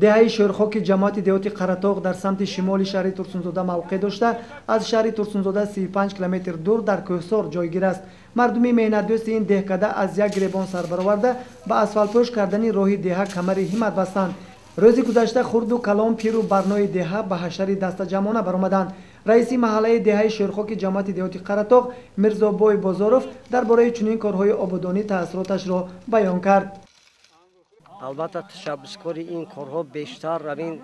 Деҳаи Шӯрхоки ҷамоати деҳоти Қаратоғ дар самти шимоли шаҳри Турсунзода мавқеъ дошта, аз шаҳри Турсунзода 35 километр дур дар кӯҳсор ҷойгир аст. Мардуми меҳнатдӯсти ин деҳкада аз як гиребон сар бароварда, ба асфалтпӯш кардани роҳи деҳа камари ҳиммат бастанд. Рӯзи гузашта хурду калон, пиру барнои деҳа ба ҳашари дастаҷамъона баромаданд. Раиси маҳаллаи деҳаи Шӯрхоки ҷамоати деҳоти Қаратоғ Мирзобой Бозоров дар бораи чунин корҳои ободонӣ таассуроташро баён кард. Албатта, ташаббускори ин корҳо бештар равин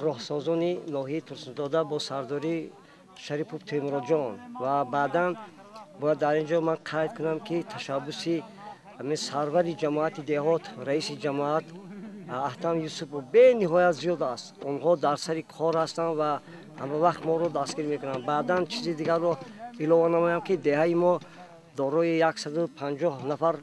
роҳсозони ноҳияи Турсунзода бо сардории Шарипов Темурҷон ва баъдан бояд дар ин ҷо ман қайд кунам, ки ташаббуси сарвари ҷамоати деҳот, раиси ҷамоат Аҳтам Юсупов бениҳоят зиёд аст. Онҳо дар сари кор ҳастанд ва ҳама вақт моро дастгирӣ мекунанд. Баъдан чизи дигарро илова намоям, ки деҳаи мо дорои 150 нафар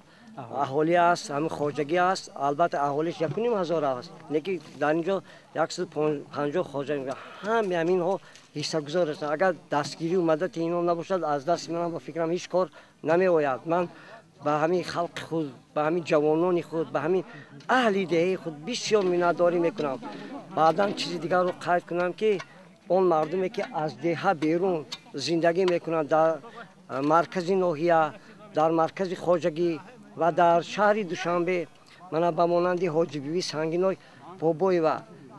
аҳолӣ аст, ҳамин хоҷагӣ аст. Албатта, аҳолиш 1500 аст, лекин дар ин ҷо 150 хоҷагӣ, ҳами ҳаминҳо ҳиссагузор ҳастанд. Агар дастгирию мадади инҳо набошад, аз дасти манам, ба фикрам, ҳеҷ кор намеояд. Ман ба ҳамин халқи худ, ба ҳамин ҷавонони худ, ба ҳамин аҳли деҳаи худ бисёр миннатдорӣ мекунам. Баъдан чизи дигарро қайд кунам, ки он мардуме, ки аз деҳа берун зиндагӣ мекунанд, дар маркази ноҳия, дар маркази хоҷагӣ ва дар шаҳри Душанбе, мана ба монанди Ҳоҷибиби Сангиной Бобоева,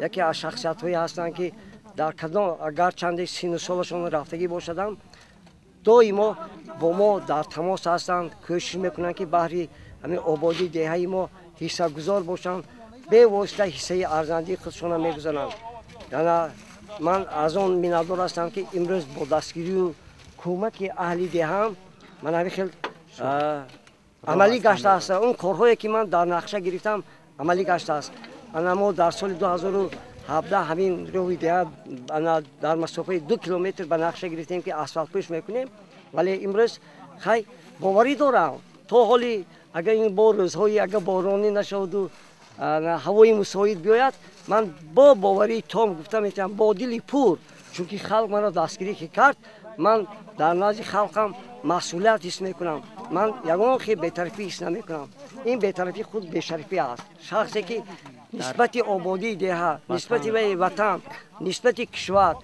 яке аз шахсиятҳое ҳастанд, ки дар кадом гарчанде сину солашон рафтагӣ бошадам, доимо бо мо дар тамос ҳастанд, кӯшиш мекунанд, ки баҳри ҳамин ободии деҳаи мо ҳиссагузор бошанд, бевосита ҳиссаи арзандии худшонро мегузоранд. Яна ман аз он миннатдор ҳастам, ки имрӯз бо дастгирию кӯмаки аҳли деҳаам ман ҳамин хел амалӣ гаштааст. Он корҳое, ки ман дар нақша гирифтам, амалӣ гаштааст. Ана мо дар соли 2017 ҳамин роҳи деҳа ана дар масофаи 2 километр ба нақша гирифтем, ки асфалтпӯш мекунем, вале имрӯз хай боварӣ дорам, то ҳоли агар ин бо рӯзҳои агар боронӣ нашаваду ҳавои мусоид биёяд, ман бо боварии том гуфта метавонам, бо дили пур, чунки халқ маро дастгирӣ ки кард, ман дар назди халқам масъулият ҳис мекунам. Ман ягон хел бетарафӣ ҳис намекунам. Ин бетарафӣ худ бешарифӣ аст. Шахсе, ки нисбати ободии деҳа, нисбати ватан, нисбати кишвар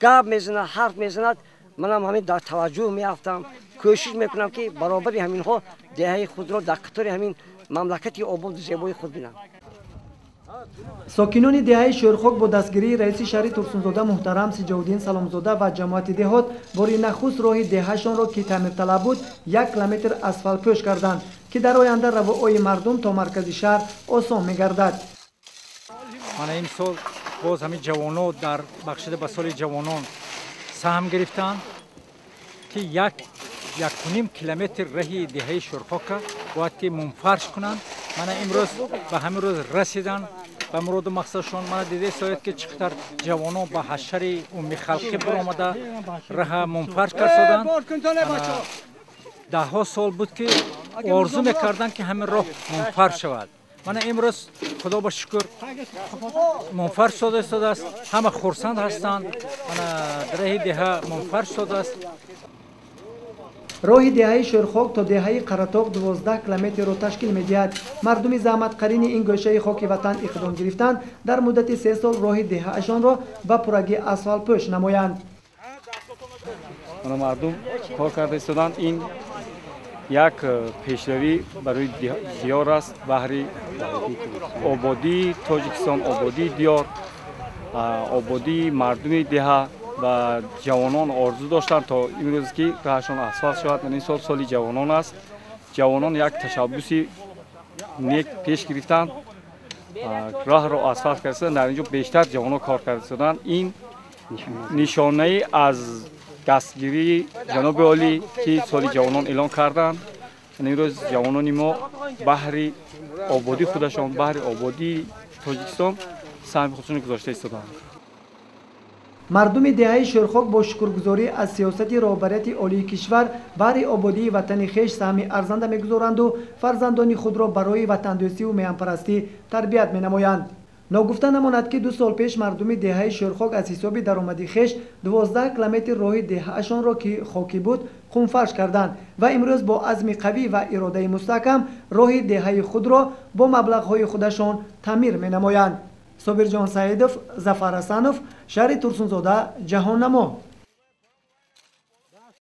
гап мезанад, ҳарф мезанад, манам ҳамин дар таваҷҷӯҳ меафтам, кӯшиш мекунам, ки баробари ҳаминҳо деҳаи худро дар қатори ҳамин мамлакати ободу зебои худ бинам. Сокинони деҳаи Шӯрхок бо дастгирии раиси шаҳри Турсунзода муҳтарам Сиҷовуддин Саломзода ва ҷамоати деҳот бори нахуст роҳи деҳашонро, ки таъмирталаб буд, 1 километр асфалтпӯш карданд, ки дар оянда равои мардум то маркази шаҳр осон мегардад. Мана имсол боз ҳамин ҷавонон дар бахшида ба соли ҷавонон саҳм гирифтанд, ки 1.5 километр раҳи деҳаи Шӯрхока бояд ки мунфарш кунанд. Мана имрӯз ба ҳамин рӯз расиданд, ба муроду мақсадшон. Мана дида соед, ки чӣ қадар ҷавонон ба ҳашари умумихалқӣ баромада, раҳа мунфарш кардоданд. Даҳҳо сол буд, ки орзу мекарданд, ки ҳамин роҳ мунфарш шавад. Мана имрӯз, худо ба шукр, мунфарш шуда истодааст. Ҳама хурсанд ҳастанд. Мана раҳи деҳа мунфарш шудааст. Роҳи деҳаи Шӯрхок то деҳаи Қаратоғ 12 километрро ташкил медиҳад. Мардуми заҳматқарини ин гӯшаи хоки ватан иқдом гирифтанд, дар муддати 3 сол роҳи деҳаашонро ба пуррагӣ асфалтпӯш намоянд. Мардум кор карда истоданд. Ин як пешравӣ барои диёр аст, баҳри ободии Тоҷикистон, ободии диёр, ободии мардуми деҳа ва ҷавонон орзу доштанд то имрӯз, ки роҳашон асфалт шавад. Ин сол соли ҷавонон аст. Ҷавонон як ташаббуси нек пеш гирифтанд, роҳро асфалт карда. Дар ин ҷо бештар ҷавонон кор карда истоданд. Ин нишонаи аз дастгирии ҷаноби олӣ, ки соли ҷавонон эълон карданд. Имрӯз ҷавонони мо баҳри ободии худашон, баҳри ободии Тоҷикистон саҳми худшонро гузошта истоданд. Мардуми деҳаи Шӯрхок бо шукргузорӣ аз сиёсати роҳбарияти олии кишвар баҳри ободии ватани хеш саҳми арзанда мегузоранду фарзандони худро барои ватандӯстиву меҳанпарастӣ тарбият менамоянд. Ногуфта намонад, ки 2 сол пеш мардуми деҳаи Шӯрхок аз ҳисоби даромади хеш 12 километр роҳи деҳаашонро, ки хокӣ буд, қумфарш карданд ва имрӯз бо азми қавӣ ва иродаи мустаҳкам роҳи деҳаи худро бо маблағҳои худашон таъмир менамоянд. Собирҷон Саидов, Зафар Ҳасанов, шаҳри Турсунзода, Ҷаҳоннамо.